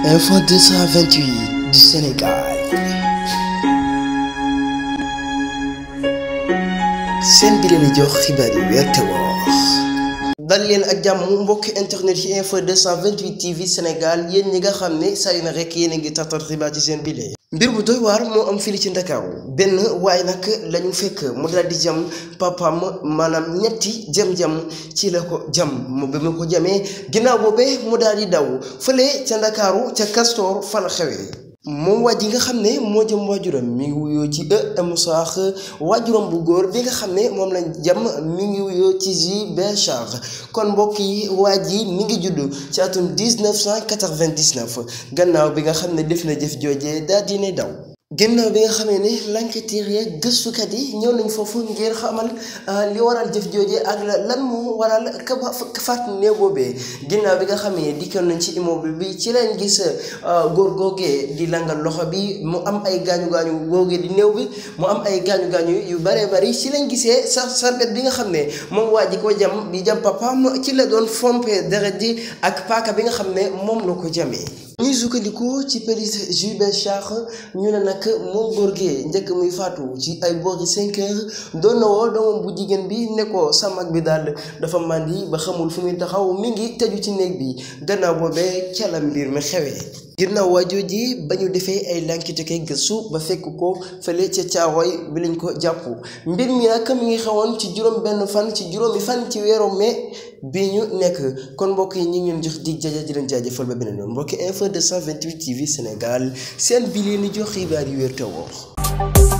Info 228 du Sénégal. seen bi leen jox xibaar yi wér te wóor. dal leen ak jàmm mbokki internet yi Info 228 TV Sénégal yéen ñi nga xam ne saa yu na rek yéen a ngi taxaw xibaar ci seen bile. mbir bu doy waar moo am fii ci Ndakaaru benn waaye nag lañu fekk mu daal di jam papaam maanaam ñetti jam-jam ci la ko jam bi mu ko jamee ginnaaw boobee mu daal di daw fële ca Ndakaaru ca Castor fa la xewee. moom waa ji nga xam ne moo jëm waajuram mi ngi wuyoo ci Moussaax waajuram bu góor bi nga xam ne moom lañ jam mi ngi wuyoo ci Ziguinchor kon mbokk yi waa ji mi ngi judd ci atum 1999 gannaaw bi nga xam ne def na jëf joojee daal di ne daw. ginnaaw bi nga xamee ne l'enquêteur yeeg gëstukat yi ñëw nañ foofu ngir xamal li waral jëf jooje ak lan moo waral ka faat néew boobee ginnaaw bi nga xamee dikkoon nañ ci immeuble bi ci leen gis góor googee di langal loxo bi mu am ay gaañu-gaañu googee di néew bi mu am ay gaañu-gaañu yu bare bari ci lañ gisee sarbet bi nga xam ne moom waa ji ko jam di jam papaam ci la doon fompe deret ji ak paaka bi nga xam ne moom la ko jamee. ñuy sukkandiku ci police Ziguinchor ñu ne nag moom góor gi njëkk muy faatu ci ay boori 5 heures doon na woo doomam bu jigéen bi ne ko sa mag bi daal dafa màndi ba xamul fu muy taxaw mi ngi tëju ci néeg bi gannaaw boobee ca la mbir mi xewee. ginnaaw waajoo ji ba ñu defee ay lankite kay gëstu ba fekk ko fële ca Caaroy bi lañ ko jàpp mbir mi nag mi ngi xewoon ci juróomi fan ci weeru mai bi ñu nekk kon mbokk yi ñu ngi leen jox dig jaja di leen jaajëfal ba beneen yoon mbokki Info 228 TV Sénégal seen bi leen di jox xibaar yu wér te wóor.